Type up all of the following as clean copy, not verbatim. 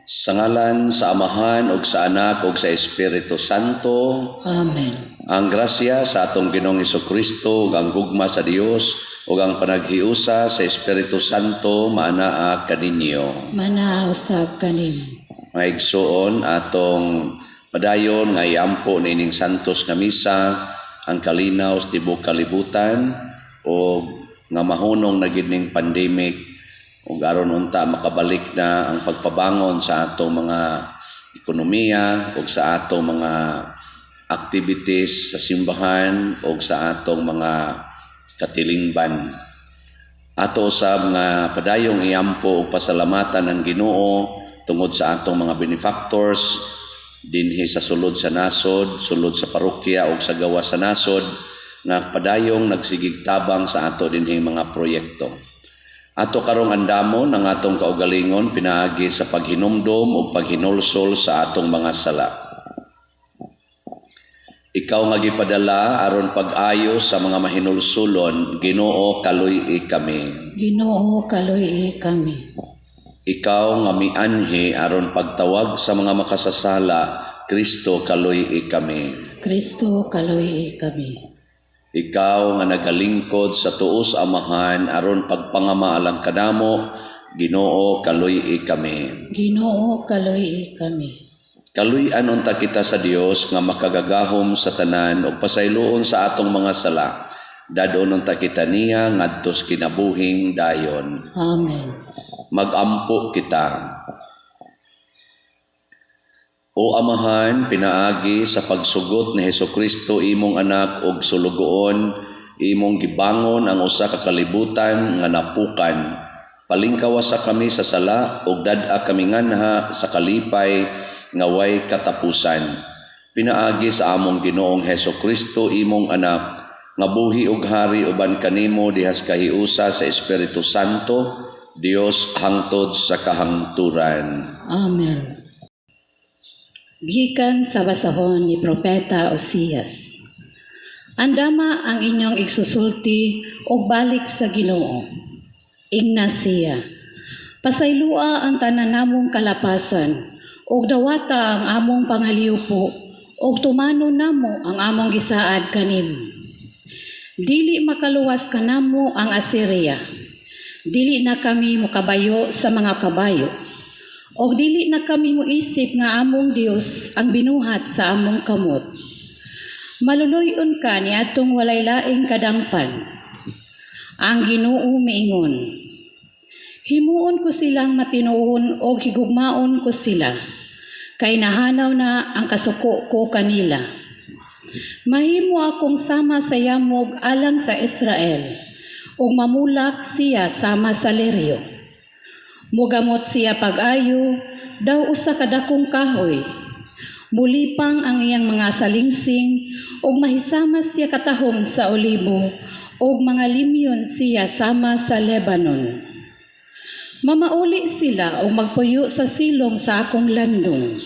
Sa ngalan sa Amahan ug sa Anak ug sa Espiritu Santo. Amen. Ang grasya sa atong Ginoong Kristo ug ang gugma sa Dios ug ang panaghiusa sa Espiritu Santo maanaa kaninyo. Manaa usab kanimo. Mga igsuon, atong padayon nga iampo niining santos nga misa ang kalinaw sa tibuok kalibutan o nga mahunong na gid ning pandemic ug aron unta makabalik na ang pagpabangon sa atong mga ekonomiya ug sa atong mga activities sa simbahan ug sa atong mga katilingban. Ato usab nga padayong iampo ug pasalamatan ang Ginoo tungod sa atong mga benefactors dinhi sa sulod sa nasod, sulod sa parokya ug sa gawas sa nasod nga padayong nagsigig tabang sa ato dinhi mga proyekto. Ato karong andamon ang atong kaugalingon pinaagi sa paghinumdom ug paghinulsol sa atong mga sala. Ikaw nga gipadala aron pag-ayo sa mga mahinulsulon, Ginoo, kaluy-i kami. Ginoo, kaluy-i kami. Ikaw nga mianhi aron pagtawag sa mga makasasala, Kristo, kaluy-i kami. Kristo, kaluy-i kami. Ikaw nga nagalingkod sa tuo sa Amahan aron pagpangama alang kanamo, Ginoo, kaluy-i kami. Ginoo, kaluy-i kami. Kaluy-an unta kita sa Dios nga makagagahom sa tanan ug pasayloon sa atong mga sala. Dad-on unta kita niya ngadto sa kinabuhing dayon. Amen. Magampo kita. O Amahan, pinaagi sa pagsugot ni Hesukristo imong anak og sulugoon, imong gibangon ang usa ka kalibutan nga napukan. Palingkawasa kami sa sala ug dad-a kami nganha sa kalipay nga way katapusan. Pinaagi sa among Ginoong Hesukristo imong anak nga buhi ug hari uban kanimo dihas kahiusa sa Espiritu Santo, Dios hangtod sa kahangturan. Amen. Gikan sa basahon ni Propeta Osias. Andama ang inyong igsusulti ug balik sa Ginoo. Ingna siya: "Pasaylua ang tanan namong kalapasan ug dawata ang among pangaliwpo ug tumanon namo ang among gisaad kanimo. Dili makaluwas kanamo ang Assyria. Dili na kami mokabayo sa mga kabayo. Og dili na kami moisip nga among Dios ang binuhat sa among kamot." Maluluy-on ka niadtong walay laing kadangpan. Ang Ginoo miingon: "Himuon ko silang matinuon og higugmaon ko sila, kay nahanaw na ang kasuko ko kanila. Mahimo akong sama sa yamog alang sa Israel, ug mamulak siya sama sa liryo. Mugamot siya pag-ayo, daw usa ka dakong kahoy. Mulipang ang iyang mga salingsing, ug mahisama siya katahom sa olibo, ug mga limyon siya sama sa Lebanon. Mamauli sila ug magpuyo sa silong sa akong landong.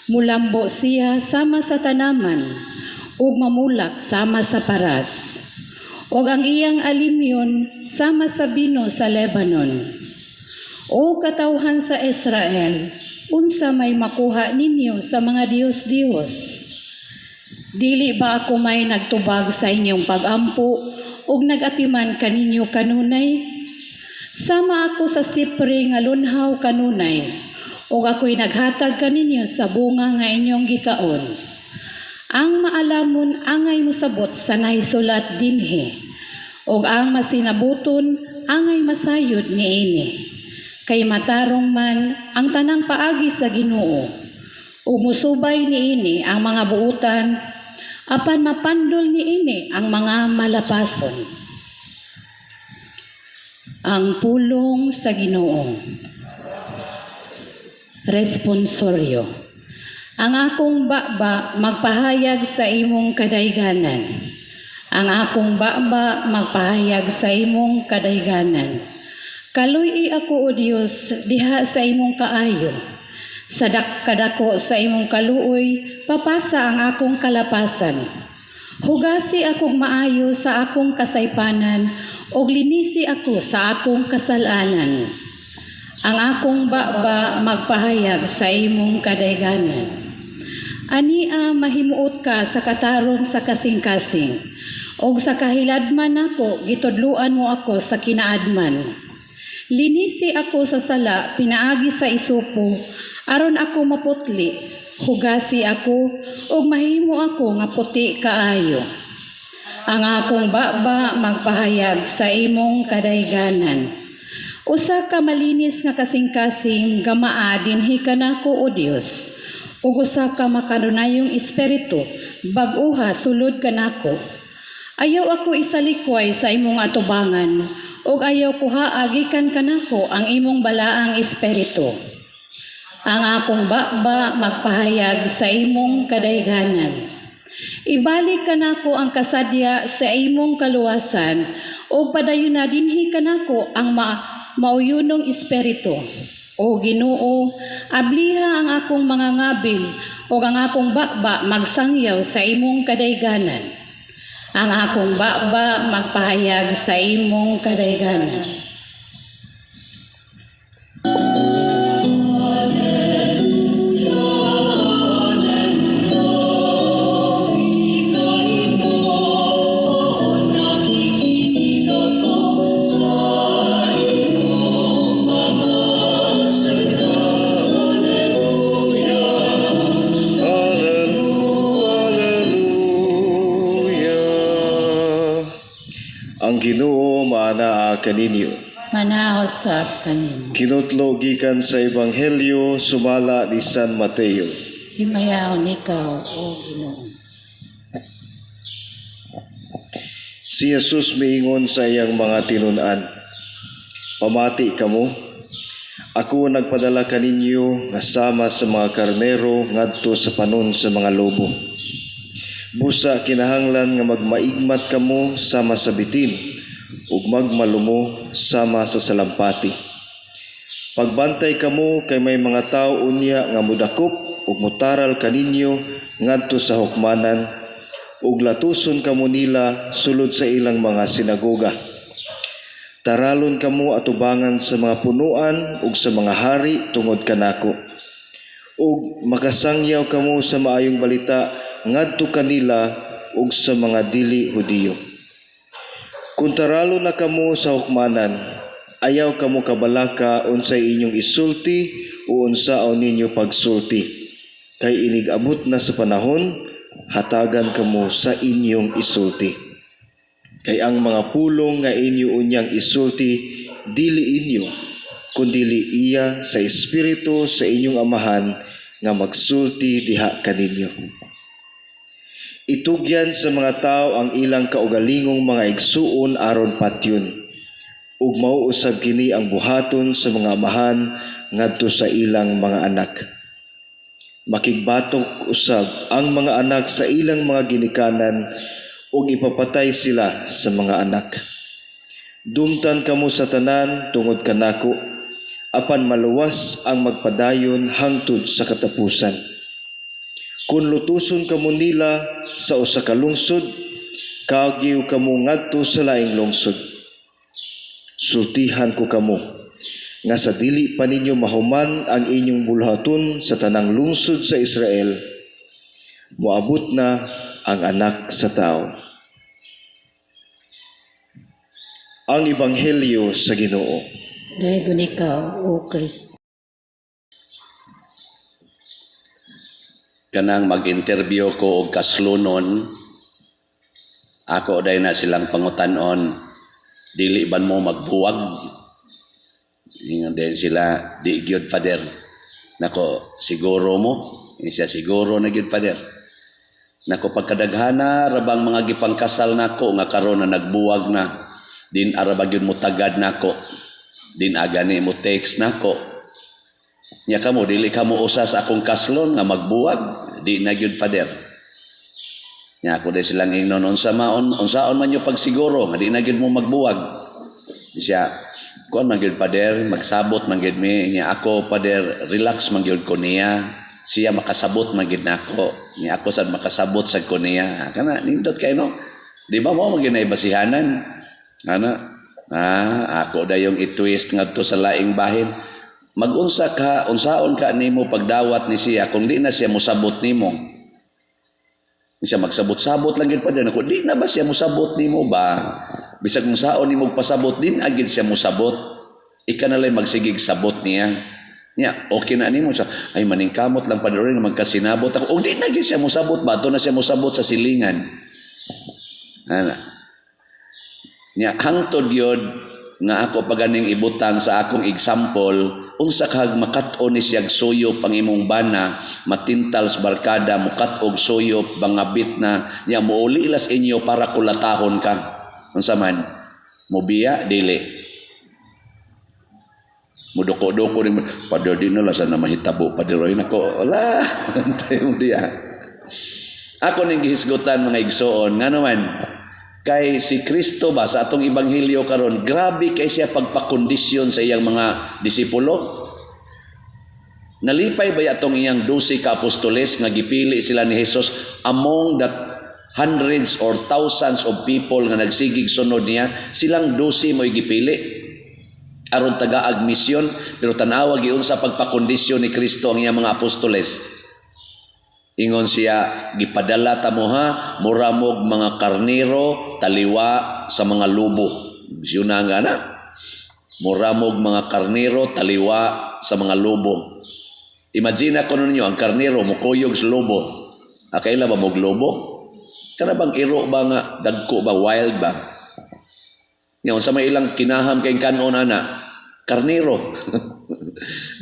Mulambo siya sama sa tanaman, ug mamulak sama sa paras. Ug ang iyang alimyon sama sa bino sa Lebanon. O katawhan sa Israel, unsa may makuha ninyo sa mga diyos-diyos? Dili ba ako may nagtubag sa inyong pagampo ug nag-atiman kaninyo kanunay? Sama ako sa sipre nga lunhaw kanunay, ug ako'y naghatag kaninyo sa bunga nga inyong gikaon. Ang maalamon angay mosabot sa nahisulat dinhi, ug ang masinabuton angay masayod niini. Kay matarong man ang tanang paagi sa Ginoo, ug musubay niini ang mga buutan, apan mapandol niini ang mga malapason." Ang pulong sa Ginoo. Responsoryo. Ang akong baba magpahayag sa imong kadayganan. Ang akong baba magpahayag sa imong kadayganan. Kaluy-i ako, O Dios, diha sa imong kaayo. Sa kadako sa imong kaluoy, papasa ang akong kalapasan. Hugasi akong maayo sa akong kasaypanan ug linisi ako sa akong kasalanan. Ang akong baba magpahayag sa imong kadayganan. Ania mahimuot ka sa katarong sa kasing-kasing, ug sa kahiladman nako gitudluan mo ako sa kinaadman. Linisi ako sa sala pinaagi sa isopo, aron ako maputli, hugasi ako ug mahimo ako nga puti kaayo. Ang akong baba magpahayag sa imong kadayganan. Usa ka malinis nga kasing-kasing gamaa dinhi kanako, O Dios, ug usa ka makanunayong espiritu bag-oha sulod kanako. Ayaw ako isalikway sa imong atubangan ug ayaw kuhaa gikan kanako ang imong balaang espiritu. Ang akong baba magpahayag sa imong kadayganan. Ibalik kanako ang kasadya sa imong kaluwasan ug padayuna dinhi kanako ang mauyonong espiritu. O Ginoo, abliha ang akong mga ngabil ug ang akong baba magsangyaw sa imong kadayganan. Ang akong baba magpahayag sa imong kadayganan. Alleluia. Ang Ginoo maanaa kaninyo. Manaa usab kanimo. Kinutlo gikan sa Ebanghelyo sumala ni San Mateo. Himayaon ikaw, O Ginoo. Si Jesus miingon sa iyang mga tinun-an, "Pamati kamo, ako nagpadala kaninyo nga sama sa mga karnero ngadto sa panon sa mga lobo. Busa kinahanglan nga magmaigmat kamo sama sa bitin ug magmalumo sama sa salampati. Pagbantay kamo kay may mga tawo unya nga mudakop ug mutaral kaninyo ngadto sa hukmanan ug latuson kamo nila sulod sa ilang mga sinagoga. Taralon kamo atubangan sa mga punuan ug sa mga hari tungod kanako. Ug makasangyaw kamo sa maayong balita ngadto kanila ug sa mga dili Hudiyo. Kung taralon na kamo sa hukmanan, ayaw kamo kabalaka unsay inyong isulti o unsaon ninyo pagsulti. Kay inig-abot na sa panahon, hatagan kamo sa inyong isulti. Kay ang mga pulong nga inyo unyang isulti, dili inyo, kundili iya sa Espiritu sa inyong Amahan nga magsulti diha kaninyo. Itugyan sa mga tao ang ilang kaugalingong mga igsuon aron patyon. Ug mao usab kini ang buhaton sa mga amahan ngadto sa ilang mga anak. Makigbatok usab ang mga anak sa ilang mga ginikanan ug ipapatay sila sa mga anak. Dumtan kamo sa tanan tungod kanako, apan maluwas ang magpadayon hangtod sa katapusan. Kung lutuson kamo nila sa usa ka lungsod, kagiw kamo ngadto sa laing lungsod. Sultihan ko kamo nga sa dili pa ninyo mahuman ang inyong buluhaton sa tanang lungsod sa Israel, moabot na ang Anak sa Tao." Ang Ebanghelyo sa Ginoo. Daygon ikaw, O Kristo. Kanang mag-interview ko og kaslonon, ako day na silang pangutan-on, "Dili ban mo magbuwag?" Ingon din sila, "Di gyud, Father." "Nako, siguro mo?" Ingon siya, "Siguro na gyud, Father. Nako, pagkadaghana rabang mga gipangkasal nako nga karon na nagbuwag na, din ara ba gyud mo tagad nako? Din agani mo text nako? Nya kamo, dili kamo usa sa akong kaslon nga magbuwag?" "Di na gyud, Father." Nya ako day silang ingnon, "Unsa maon, unsaon man yo pagsiguro nga di na gyud mo magbuwag?" Di siya, "Kuan man gyud, Father, magsabot man gyud mi. Nya ako, Father, relax man gyud ko niya. Siya makasabot man gyud nako. Nya ako sad makasabot sad ko niya." Kana nindot kay, no? Di ba mo man gyud basihanan? Ana, ako dayong i-twist ngadto sa laing bahin. Magunsa ka, unsaon ka nimo pagdawat ni siya kung di na siya musabot nimo? Di siya magsabot-sabot lang gyud pa din ako. Di na ba siya musabot nimo ba? Bisag unsaon nimo pasabot, din agid siya musabot. Ika na lang magsigig sabot niya. Nya, okay na nimo siya. Ay, maningkamot lang pa rin magkasinabot ako. Og di na gyud siya musabot ba? Ato na siya musabot sa silingan. Ana. Nya, hangtod yun nga ako paganing ibutang sa akong example, unsa kag makat-on ni siyag suyop ang imong bana, matintal sa barkada, mukat-og suyop, bangabit na, nya muuli las inyo para kulatahon ka. Unsa man? Mubiya dili? Muduko-duko ni Padre, di na lang sana mahitabo, Padre Roy nako. Wala antay mo diya. Ako ning gihisgutan, mga igsoon, ngano man kay si Kristo ba, sa atong ebanghelyo karon, grabe kay siya pagpakondisyon sa iyang mga disipulo. Nalipay ba atong iyang 12 ka apostoles nga gipili sila ni Jesus among the hundreds or thousands of people nga nagsigig sunod niya? Silang 12 mo'y gipili aron tagaag misyon, pero tanawa giunsa pagpakondisyon ni Kristo ang iyang mga apostoles. Ingon siya, "Gipadala ta mo ha, muramog mga karnero taliwa sa mga lobo." Siyo na nga na. Muramog mga karnero taliwa sa mga lobo. Imagine ako ninyo, ang karnero mukuyog sa lobo. Ah, kaila ba mog lobo? Kana bang iro ba nga dagko ba, wild ba? Ngayon, sa may ilang kinaham kay kanon ana, karnero.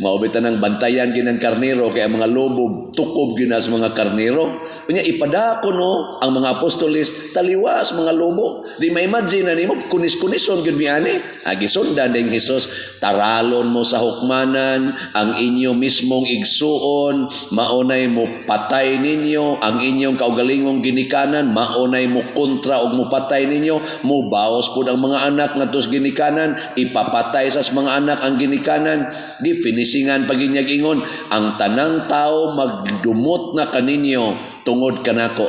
Mao bitaw nang bantayan ginang karnero kay ang mga lobo tukob gina sa mga karnero. Unya ipadako no ang mga apostoles taliwas mga lobo. Di ma-imagine na nimo kunis-kunison gyud mi ani. Agi sundan ning Jesus, taralon mo sa hukmanan ang inyo mismong igsuon, maunay mo patay ninyo ang inyong kaugalingong ginikanan, maunay mo kontra og mo patay ninyo, mo baos pud ang mga anak ngadto sa ginikanan, ipapatay sa mga anak ang ginikanan. Di finishingan paginyag ingon, ang tanang tao magdumot na kaninyo tungod kanako.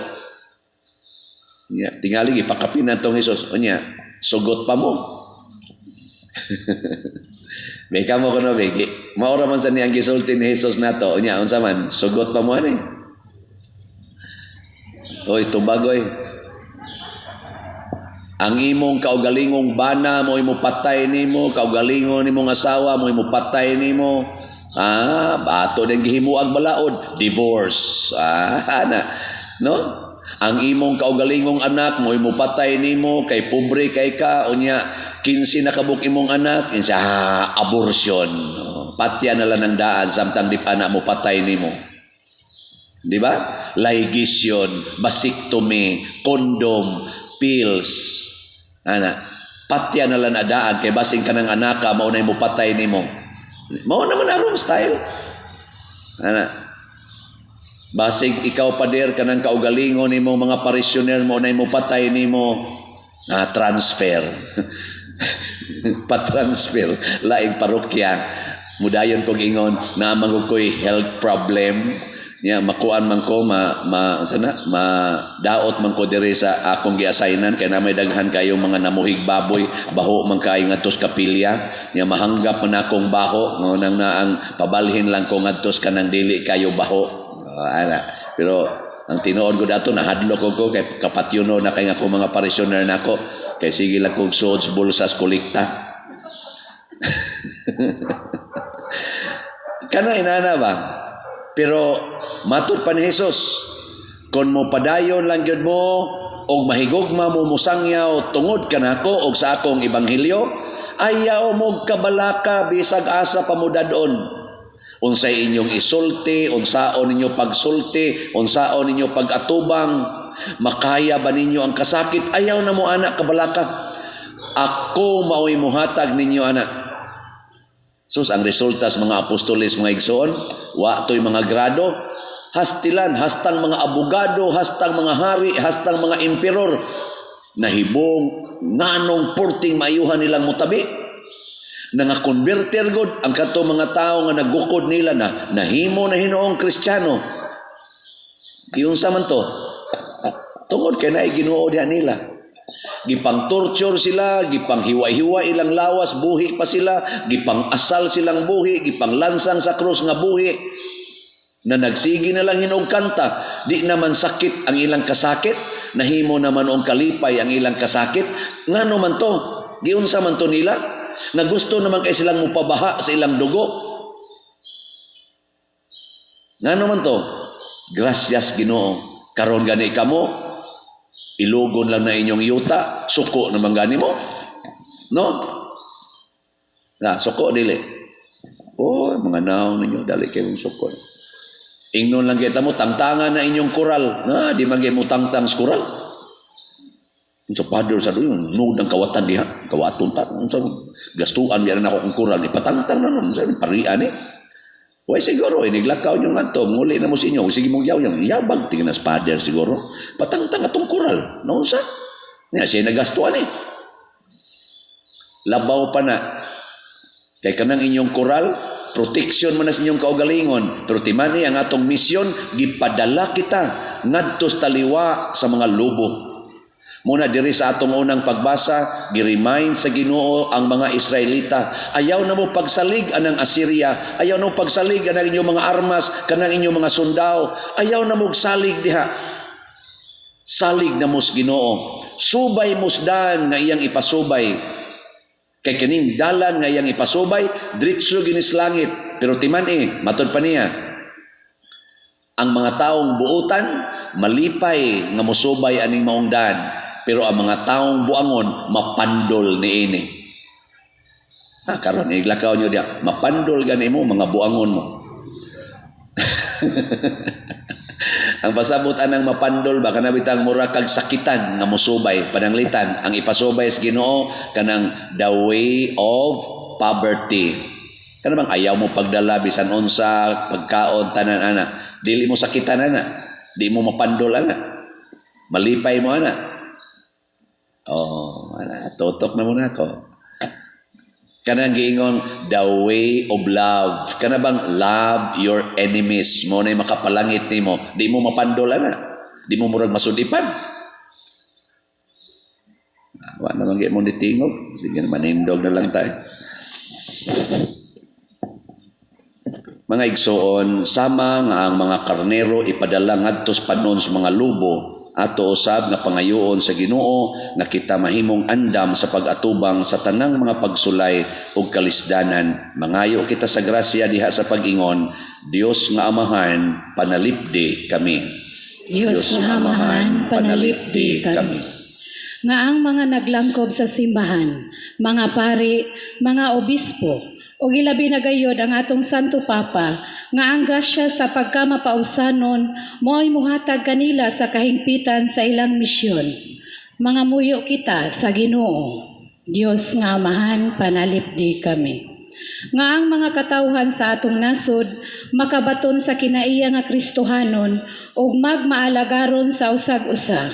Nya, tingali gipakapin na tong Jesus. Unya, sugot pa mo. Beka mo kuno begi. Maura man sa niyang gisulti ni Jesus nato. Unya, unsa man, sugot pa mo ani? Oy, tubagoy. Ang imong kaugalingong bana mo imo patay nimo, kaugalingon nimong asawa mo imo patay nimo. Ah, ato din gihimuag balaod, divorce. Ah, ana. No? Ang imong kaugalingong anak mo imo patay nimo kay pobre kay ka, unya 15 na kabuk imong anak, insa ah, abortion. Patya na lang ng daan samtang di pa na mo patay nimo. Di ba? Ligation, vasectomy, condom, pills. Ana, patya na lang na daan kay basing ka ng anaka mao na mo patay nimo. Mao naman arong style. Ana. Basig ikaw, pader, kanang kaugalingon nimo mga parishioner mo na mo patay nimo na transfer. Pa-transfer laing parokya. Mudayon kog ingon na man ko'y health problem nya, makuan man ko, ma, ma sana ma daot man ko diri sa akong giassignan kay na may daghan kayo mga namuhig baboy, baho man kayo ngadto sa kapilya nya, mahanggap man akong baho ngo nang naang pabalhin lang ko ngadto sa kanang dili kayo baho. Ana, pero ang tinuod ko dato, nahadlok ko ko kay kapatyuno na kay ako mga parishioner nako kay sige lang kog suod sa bulsas kolekta. Kana inana ba? Pero matud pa ni Jesus, kung mo padayon lang gyud mo og mahigugma mo musangyaw tungod kanako og sa akong ebanghelyo, ayaw mo kabalaka bisag asa pa mo dad-on. Unsay inyong isulti, unsaon ninyo pagsulti, unsaon ninyo pag-atubang, makaya ba ninyo ang kasakit, ayaw na mo anak kabalaka. Ako maoy muhatag ninyo anak. Sus, ang resulta sa mga apostoles, mga igsoon, wa to'y mga grado, hastilan, hastang mga abogado, hastang mga hari, hastang mga emperor, nahibong nganong porting maayuhan nilang mutabi. Nga converter god ang kato mga tao nga nagukod nila na nahimo na hinuong Kristiyano. Giunsa man to? Tungod kay naay Ginoo diha nila. Gipang torture sila, gipang hiwa-hiwa ilang lawas, buhi pa sila, gipang asal silang buhi, gipang lansang sa krus nga buhi. Na nagsigi na lang hinog kanta, di naman sakit ang ilang kasakit, nahimo naman og kalipay ang ilang kasakit. Ngano man to? Giunsa man to nila? Nga gusto naman kay silang mupabaha sa ilang dugo. Ngano man to? Gracias, Ginoo. Karon gani kamo, ilugon lang na inyong yuta, suko naman gani mo. No? Na, suko dili. Oh, mga naong ninyo, dali kayong suko. Ingnon lang kita mo, tangtangan na inyong koral. Na, di man mo tangtang sa koral. Sa father sa doon, nuod ang kawatan diha, kawaton ta. Sa gastuan biya na ako kung koral, ipatangtang na nun. Sa parian eh. Way siguro, iniglakaw nyo nga to, muli na mo sa inyo, sige mong yaw yung yabag, tingin na sa father siguro. Patangtang atong koral, no sa? Nga, siya nagastuan eh. Labaw pa na. Kay kanang inyong koral, protection man na sa inyong kaugalingon. Pero timani ang atong misyon, gipadala kita ngadto sa taliwa sa mga lobo. Muna diri sa atong unang pagbasa, gi-remind sa Ginoo ang mga Israelita, ayaw na mo pagsalig anang Assyria, ayaw na mo pagsalig anang inyong mga armas, kanang inyong mga sundao, ayaw na mo salig diha. Salig na mo sa Ginoo. Subay musdan nga iyang ipasubay. Kay kining dalan nga iyang ipasubay, diretso ginis langit. Pero timan eh, matod pa niya, ang mga taong buutan, malipay nga mosubay aning maong daan. Pero ang mga taong buangon, mapandol niini. Ha, karon iglakaw nyo diya, mapandol gani mo mga buangon mo. Ang pasabot anang mapandol ba kana bitang mura kag sakitan nga mosubay pananglitan ang ipasubay sa Ginoo kanang the way of poverty. Kana bang ayaw mo pagdala bisan unsa pagkaon tanan ana, dili mo sakitan ana, di mo mapandol ana, malipay mo ana. Oh, ana tutok na muna ako. Kanang giingon the way of love. Kana bang love your enemies mo na makapalangit nimo, di mo mapandol ana, di mo murag masudipan. Ah, wa naman gyud mo nitingog. Sige, manindog na lang tayo. Mga igsoon, sama nga ang mga karnero ipadala ngadto sa panon sa mga lobo, ato usab nga pangayoon sa Ginoo nga kita mahimong andam sa pag-atubang sa tanang mga pagsulay ug kalisdanan. Mangayo kita sa grasya diha sa pag-ingon, Dios nga Amahan, panalipdi kami. Dios nga Amahan, panalipdi kami. Nga ang mga naglangkob sa simbahan, mga pari, mga obispo, ug ilabi na gayod ang atong Santo Papa, nga ang grasya sa pagkamapausanon mo'y muhatag kanila sa kahingpitan sa ilang misyon. Mga muyo kita sa Ginoo. Dios nga Amahan, panalipdi kami. Nga ang mga katawhan sa atong nasod makabaton sa kinaiya nga Kristohanon ug magmaalagaron sa usag-usa.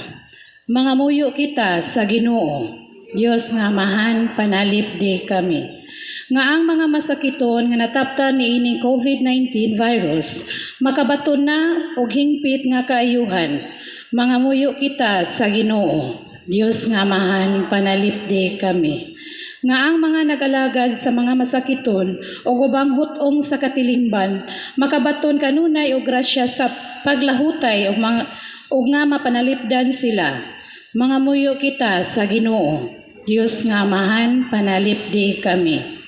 Mga muyo kita sa Ginoo. Dios nga Amahan, panalipdi kami. Nga ang mga masakiton nga nataptan niining COVID-19 virus makabaton na og hingpit nga kaayuhan. Mga muyo kita sa Ginoo. Dios nga Amahan, panalipdi kami. Nga ang mga nag-alagad sa mga masakiton o ubang hutong sa katilingban makabaton kanunay og grasya sa paglahutay og mga og nga mapanalipdan sila. Mga muyo kita sa Ginoo. Dios nga Amahan, panalipdi kami.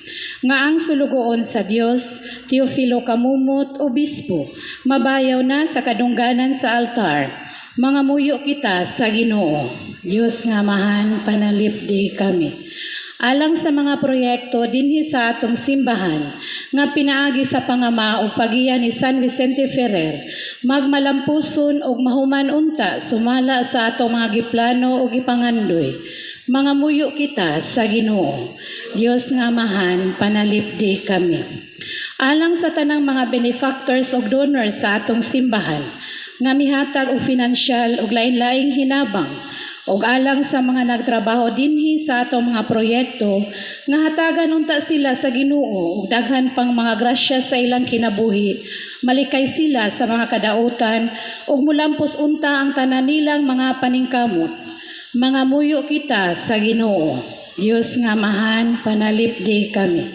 Nga ang sulugoon sa Dios, Teofilo Camomot, Obispo, mabayaw na sa kadungganan sa altar. Mga muyo kita sa Ginoo. Dios nga Amahan, panalipdi kami. Alang sa mga proyekto dinhi sa atong simbahan nga pinaagi sa pangama o pagiya ni San Vicente Ferrer, magmalampuson og mahuman unta sumala sa atong mga giplano o gipangandoy. Mga muyo kita sa Ginoo. Dios nga Amahan, panalipdi kami. Alang sa tanang mga benefactors ug donors sa atong simbahan nga mihatag og financial ug lain-laing hinabang, ug alang sa mga nagtrabaho dinhi sa atong mga proyekto nga hatagan unta sila sa Ginoo ug daghan pang mga grasya sa ilang kinabuhi, malikay sila sa mga kadautan ug mulampos unta ang tanan nilang mga paningkamot. Mangamuyo kita sa Ginoo. Dios nga Amahan, panalipdi kami.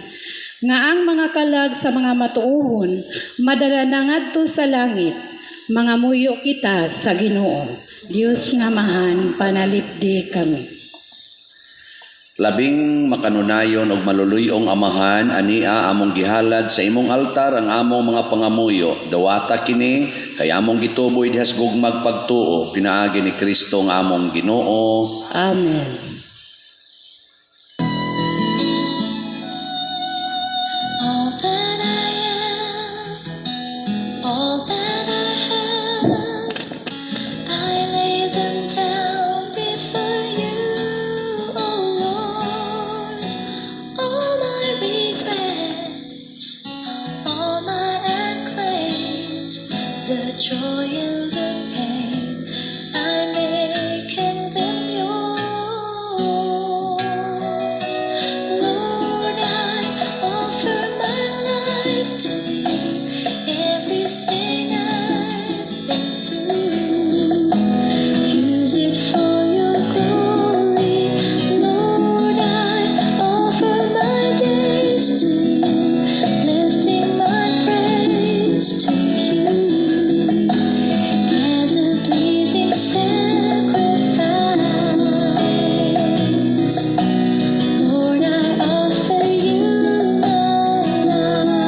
Nga ang mga kalag sa mga matuohon madala na ngadto sa langit. Mangamuyo kita sa Ginoo. Dios nga Amahan, panalipdi kami. Labing makanunayon og maluluy-ong Amahan, ania among gihalad sa imong altar ang among mga pangamuyo. Dawata kini kay among gituboy diha sa gugmag pagtuo pinaagi ni Kristo ang among Ginoo. Amen. All that I am, all that I have, I lay them down before you, O Lord. All my regrets, all my acclaims, the joy and the pain, I'm making them yours. Lord, I offer my life to you, everything I've been through. Use it for your glory. Lord, I offer my days to you, lifting my praise to you as a pleasing sacrifice. Lord, I offer you my life.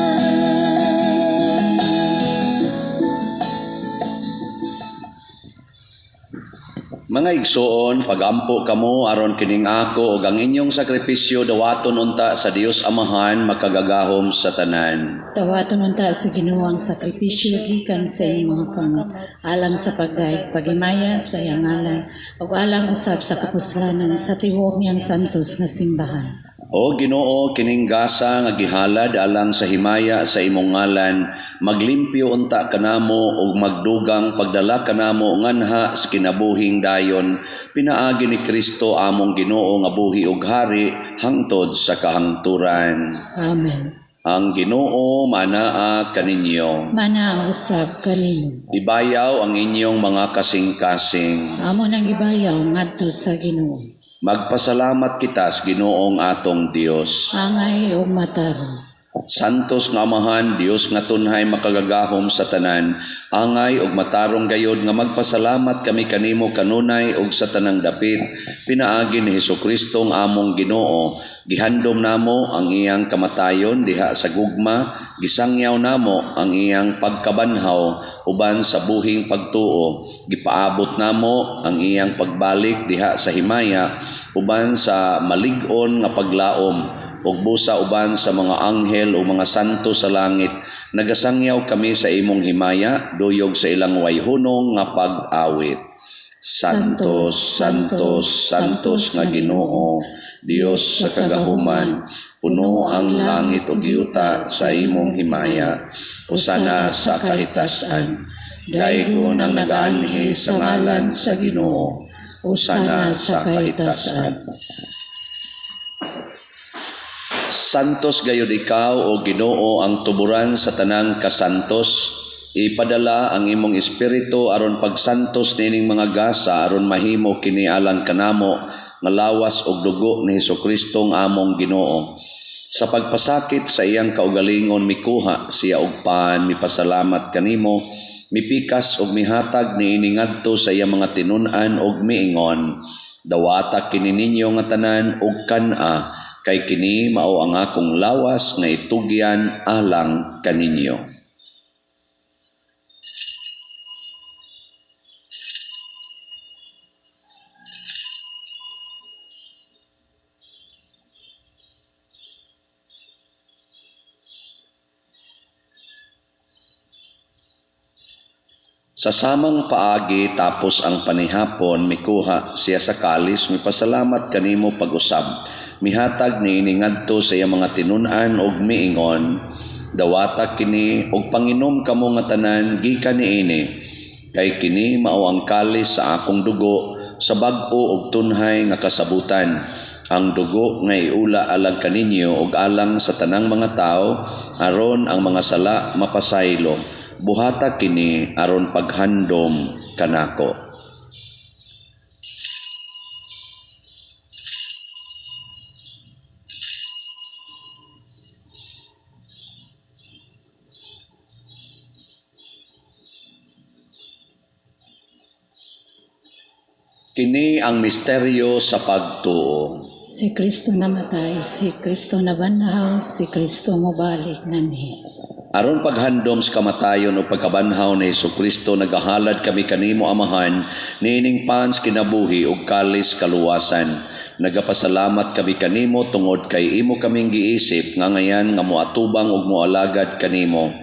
Mga igsoon, pagampo kamo aron kining ako ug ang inyong sakripisyo dawaton unta sa Dios Amahan makagagahom sa tanan. Dawaton unta sa Ginoo ang sakripisyo gikan sa iyong mga kamot alang sa pagdayeg paghimaya sa iyang ngalan ug alang usab sa kapuslanan sa tibuok niyang santos nga simbahan. O Ginoo, kining gasa nga gihalad alang sa himaya sa imong ngalan, maglimpyo unta kanamo ug magdugang pagdala kanamo nganha sa kinabuhing dayon pinaagi ni Kristo among Ginoo nga buhi ug hari hangtod sa kahangturan. Amen. Ang Ginoo manaa kaninyo. Mana usab kaninyo. Ibayaw ang inyong mga kasing-kasing. Amo nang gibayaw ngadto sa Ginoo. Magpasalamat kita sa Ginoong atong Dios. Angay ug matarong. Santos nga Amahan, Dios nga tunhay makagagahom sa tanan, angay ug matarong gayod nga magpasalamat kami kanimo kanunay ug sa tanang dapit, pinaagi ni Hesukristo ang among Ginoo. Gihandom namo ang iyang kamatayon diha sa gugma, gisangyaw namo ang iyang pagkabanhaw uban sa buhing pagtuo. Gipaabot namo ang iyang pagbalik diha sa himaya uban sa malig-on nga paglaom ug busa uban sa mga anghel o mga santo sa langit. Nagasangyaw kami sa imong himaya, duyog sa ilang wayhunong nga pag-awit. Santos, Santos, Santos nga Ginoo, Dios sa kagahuman, puno ang langit ug yuta sa imong himaya. Hosana sa kahitasan. Daygon ang nagaanhi sa ngalan sa Ginoo. Hosana sa kahitasan. Santos gayud ikaw o Ginoo ang tuburan sa tanang kasantos. Ipadala ang imong espiritu aron pagsantos nining mga gasa aron mahimo kini alang kanamo nga lawas ug dugo ni Hesukristo ang among Ginoo. Sa pagpasakit sa iyang kaugalingon mikuha siya og pan, mipasalamat kanimo, mipikas ug mihatag niini ngadto sa iyang mga tinun-an ug miingon: Dawata kini ninyo nga tanan ug kan-a, kay kini mao ang akong lawas nga itugyan alang kaninyo. Sa samang paagi tapos ang panihapon, mikuha siya sa kalis, mipasalamat kanimo pag-usab. Mihatag niini ngadto sa iyang mga tinun-an ug miingon: Dawata kini ug panginom kamo nga tanan gikan niini, kay kini mao ang kalis sa akong dugo sa bag-o ug tunhay nga kasabutan. Ang dugo nga iula alang kaninyo ug alang sa tanang mga tawo aron ang mga sala mapasaylo. Buhata kini aron paghandom kanako. Kini ang misteryo sa pagtuo. Si Kristo namatay, si Kristo nabanhaw, si Kristo mobalik nganhi. Aron paghandom sa kamatayon o pagkabanhaw ni Hesukristo, nagahalad kami kanimo, Amahan, niining pans kinabuhi ug kalis kaluwasan. Nagapasalamat kami kanimo tungod kay imo kaming giisip nga ngayan nga moatubang ug moalagad kanimo.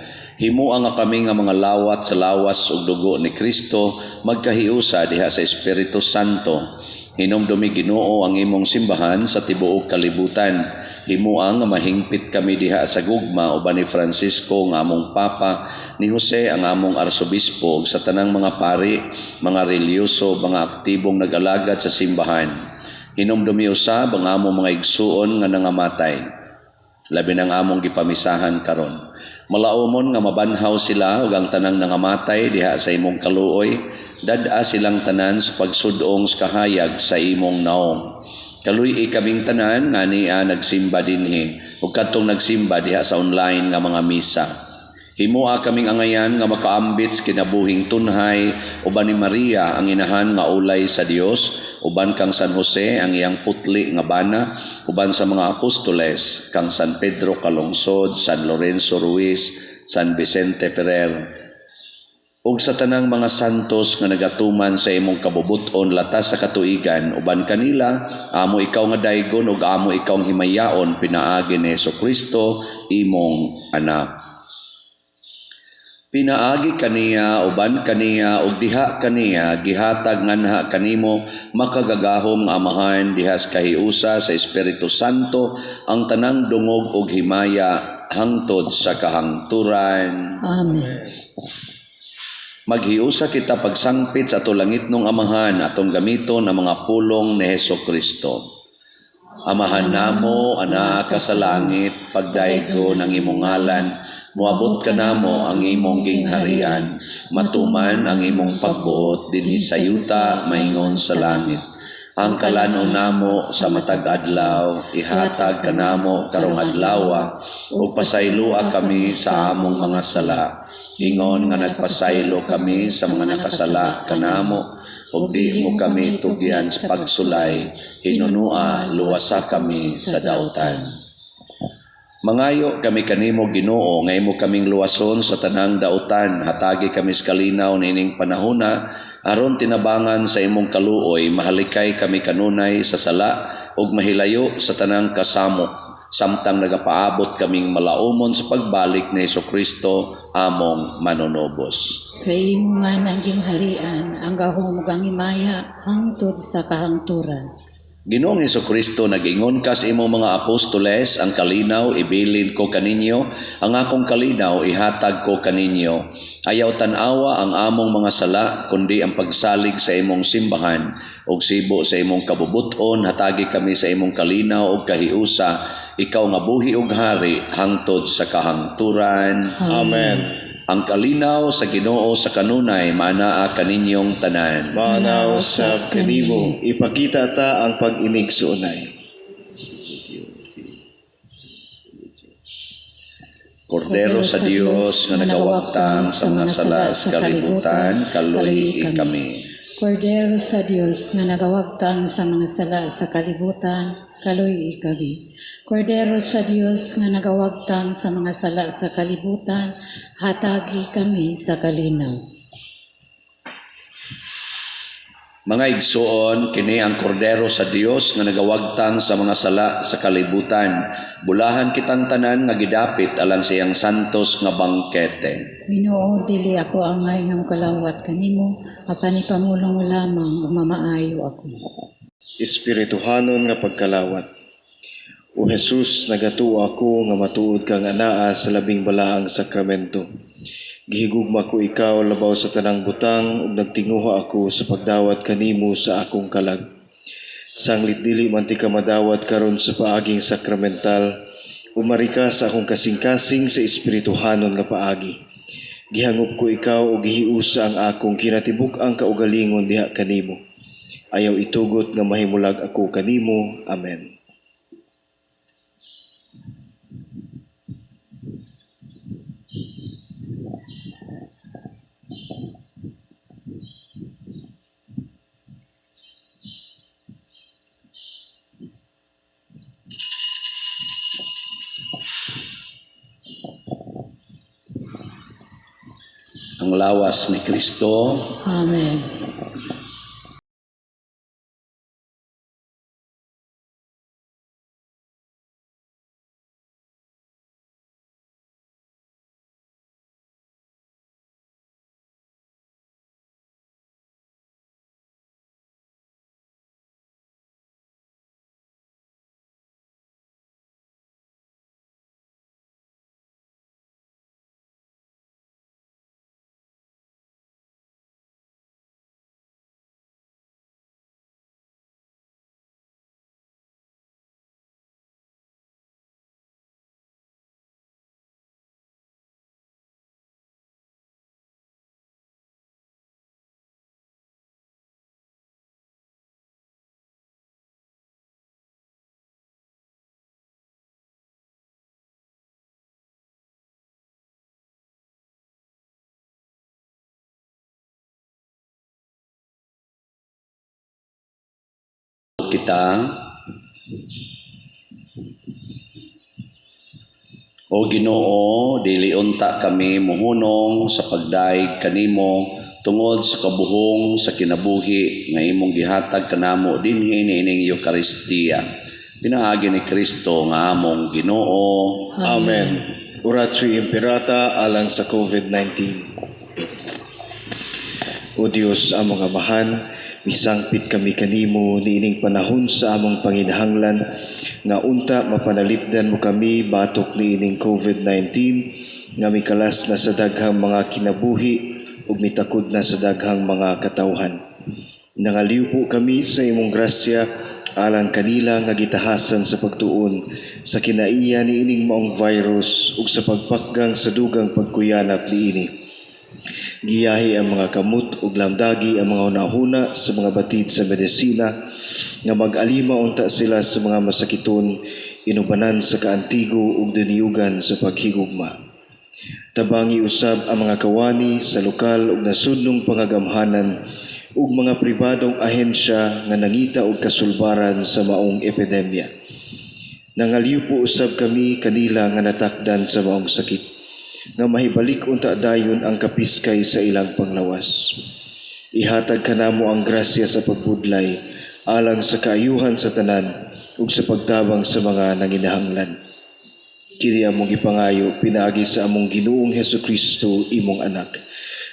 Himoa nga kami nga mga lawat sa lawas ug dugo ni Kristo magkahiusa diha sa Espiritu Santo. Hinumdumi, Ginoo, ang imong simbahan sa tibuok kalibutan. Himoa nga mahingpit kami diha sa gugma uban ni Francisco nga among Papa, ni Jose ang among Arsobispo ug sa tanang mga pari, mga relihiyoso, mga aktibong nag-alagad sa simbahan. Hinumdumi usab ang among mga igsuon nga nangamatay, labi ng among gipamisahan karon. Malaumon nga mabanhaw sila ug ang tanang nangamatay diha sa imong kaluoy, dad-a silang tanan sa pagsudong sa kahayag sa imong naong. Kaluy-i kaming tanan nga ania nagsimba dinhi ug kadtong nagsimba diha sa online nga mga misa. Himoa kaming angayan nga makaambit sa kinabuhing tunhay uban ni Maria ang inahan nga ulay sa Dios, uban kang San Jose ang iyang putli nga bana, uban sa mga apostoles kang San Pedro Calungsod, San Lorenzo Ruiz, San Vicente Ferrer ug sa tanang mga santos nga nagatuman sa imong kabubut-on latas sa katuigan. Uban kanila amo ikaw nga daygon ug amo ikaw himayaon pinaagi ni Kristo imong anak. Pinaagi kaniya, uban kaniya, ug diha kaniya, gihatag nganha kanimo, makagagahom nga Amahan, diha sa kahiusa sa Espiritu Santo, ang tanang dungog ug himaya hangtod sa kahangturan. Amen. Maghiusa kita pagsangpit sa ato langitnong Amahan, atong gamiton ang mga pulong ni Heso Kristo. Amahan namo, anaa ka sa langit, pagdaygon ang imong ngalan, moabot kanamo ang imong gingharian, matuman ang imong pagbuot dinhi sa yuta maingon sa langit. Ang kalanon namo sa matag adlaw ihatag kanamo karong adlawa, ug pasayloa kami sa among mga sala, ingon nga nagpasaylo kami sa mga nakasala kanamo, ug di mo kami tugyan sa pagsulay, hinunua luwasa kami sa dautan. Mangayo kami kanimo, Ginoo, nga imo kaming luwason sa tanang dautan. Hatagi kami sa kalinaw niining panahona aron tinabangan sa imong kaluoy mahalikay kami kanunay sa sala ug mahilayo sa tanang kasamok samtang nagapaabot kaming malaumon sa pagbalik ni Kristo among manunubos. Kay imo man ang gingharian, ang gahom ug ang himaya hangtod sa kahangturan. Ginoong Kristo, nag-ingon ka sa imong mga apostoles, "Ang kalinaw ibilin ko kaninyo, ang akong kalinaw ihatag ko kaninyo." Ayaw tan-awa ang among mga sala, kundi ang pagsalig sa imong simbahan, ug sibo sa imong kabubuton, hatagi kami sa imong kalinaw ug kahiusa, ikaw nga buhi ug hari hangtod sa kahangturan. Amen. Ang kalinaw sa Ginoo sa kanunay maanaa kaninyong tanan. Maanaa usab kanimo. Ipakita ta ang pag-inigsuonay. Kordero sa Dios nga nagawagtang sa mga sala sa kalibutan, kaluy kami. Kordero sa Dios nga nagawagtang sa mga sala sa kalibutan, kaluy kami. Kordero sa Dios nga nagawagtang sa mga sala sa kalibutan, hatagi kami sa kalinaw. Mga igsuon, kini ang Kordero sa Dios nga nagawagtang sa mga sala sa kalibutan. Bulahan kitang tanan nga gidapit alang sa iyang santos nga bangkete. Ginoo, dili ako angay nga mokalawat kanimo, apan ipamulong mo lamang ug mamaayo ako. Espirituhanon nga pagkalawat. O Jesus, nagatuo ako nga matuod kang anaa sa labing balaang sakramento. Gihigugma ko ikaw labaw sa tanang butang ug nagtinguha ako sa pagdawat kanimo sa akong kalag. Sanglit dili man tika madawat karon sa paaging sakramental, umari ka sa akong kasing-kasing sa espirituhanon nga paagi. Gihangop ko ikaw ug gihiusa ang akong kinatibuk-ang kaugalingon diha kanimo. Ayaw itugot nga mahimulag ako kanimo. Amen. Santong lawas ni Kristo. Amen. Kita. O Ginoo, dili unta kami mohunong sa pagdayeg kanimo tungod sa kabuhong sa kinabuhi nga imong gihatag kanamo dinhi niining Eukaristiya. Pinaagi ni Kristo nga among Ginoo. Amen. Oratio Imperata alang sa COVID-19. O Dios, among Amahan, misangpit kami kanimo niining panahon sa among panginahanglan nga unta mapanalipdan mo kami batok niining COVID-19 nga mikalas na sa daghang mga kinabuhi ug mitakod na sa daghang mga katawhan. Nangaliw po kami sa imong grasya alang kanila nga gitahasan sa pagtuon sa kinaiya niining maong virus ug sa pagpakgang sa dugang pagkuyanap niini. Giyahi ang mga kamot ug lamdagi ang mga hunahuna sa mga batid sa medisina nga mag-alima unta sila sa mga masakiton inubanan sa kaantigo ug diniyugan sa paghigugma. Tabangi usab ang mga kawani sa lokal ug nasudnong pangagamhanan ug mga pribadong ahensya nga nangita og kasulbaran sa maong epidemya. Nangaliw po usab kami kanila nga natakdan sa maong sakit nga mahibalik unta dayon ang kapiskay sa ilang panglawas. Ihatag kanamo ang grasya sa pagbudlay alang sa kaayuhan sa tanan ug sa pagtabang sa mga nanginahanglan. Kini among gipangayo pinaagi sa among Ginoong Hesukristo, imong anak,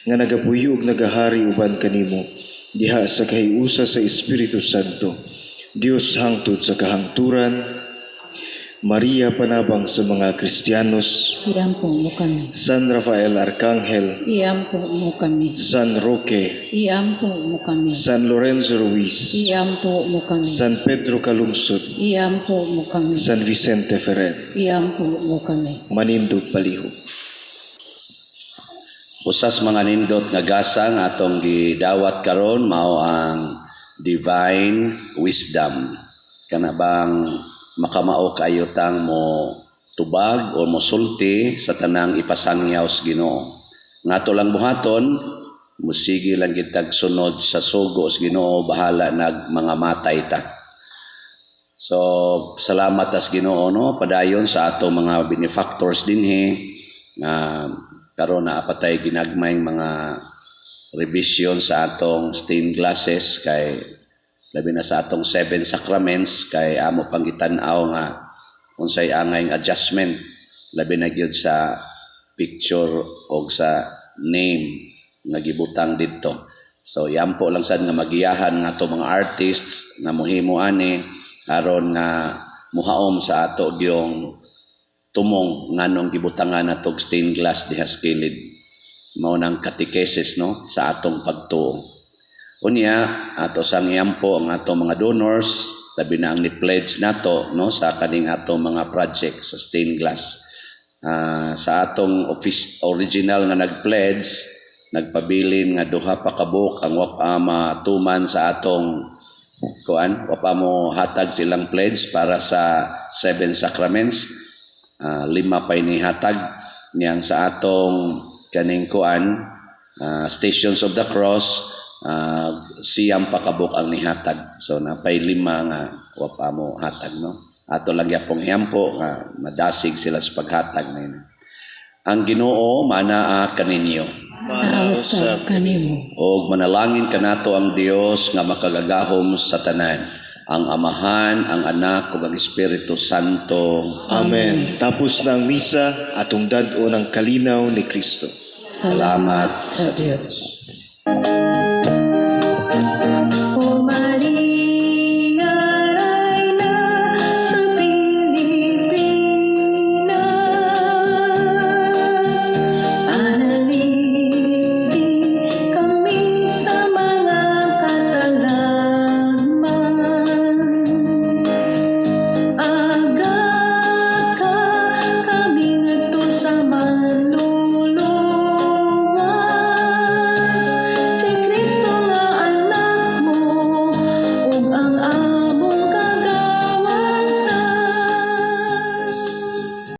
nga nagapuyo ug nagahari uban kanimo diha sa kahiusa sa Espiritu Santo, Dios hangtod sa kahangturan. Maria, panabang sa mga Kristiyanos, Iampo mo kami. San Rafael Arcangel, Iampo mo kami. San Roque, Iampo mo kami. San Lorenzo Ruiz, Iampo mo kami. San Pedro Calungsod, Iampo mo kami. San Vicente Ferrer. Iampo mo kami. Manindog palihog. Usas mga nindot nga gasa nga atong gidawat karon mao ang divine wisdom. Kana bang makamao kaayo tang mo tubag o mo sulti sa tanang ipasangyaw sa Ginoo. Nga ato lang buhaton, musigi lang kitag sunod sa sugo sa Ginoo, bahala nag mga matay ta. So salamat tas Ginoo, no, padayon sa ato mga benefactors dinhi nga karon naa patay ginagmayng mga revision sa atong stained glasses, kay labi na sa atong 7 sacraments, kay amo pang gitan-aw nga unsay angay adjustment, labi na gyud sa picture og sa name nga gibutang didto. So yampo lang sad nga magiyahan nga ato mga artists nga mohimo ani aron nga muhaom sa ato gyung tumong nganong gibutangan natog stained glass diha sa kilid. Mao nang catechesis, no, sa atong pagtuo. Unya ato sang yampo ang ato mga donors, labi na ang ni-pledge nato, no, sa kaning ato mga project sa stained glass. Sa atong office original nga nag-pledge, nagpabilin nga duha pa ka buok ang wa matuman sa atong kuan, wa pa mo hatag silang pledge para sa 7 sacraments. 5 pa ini hatag niyang sa atong kaning kuan, Stations of the Cross, 9 pa kabuok ang nihatag. So napay 5 nga wa pa mo hatag, no. Ato lang gyapong hiyampo nga madasig sila sa paghatag na yun. Ang Ginoo manaa kaninyo. Naa usab kanimo. Og manalangin kanato ang Dios nga makagagahom sa tanan, ang Amahan, ang Anak ug ang Espiritu Santo. Amen. Tapos na ang misa, atong dad-on ang kalinaw ni Kristo. Salamat sa Dios. Oh, my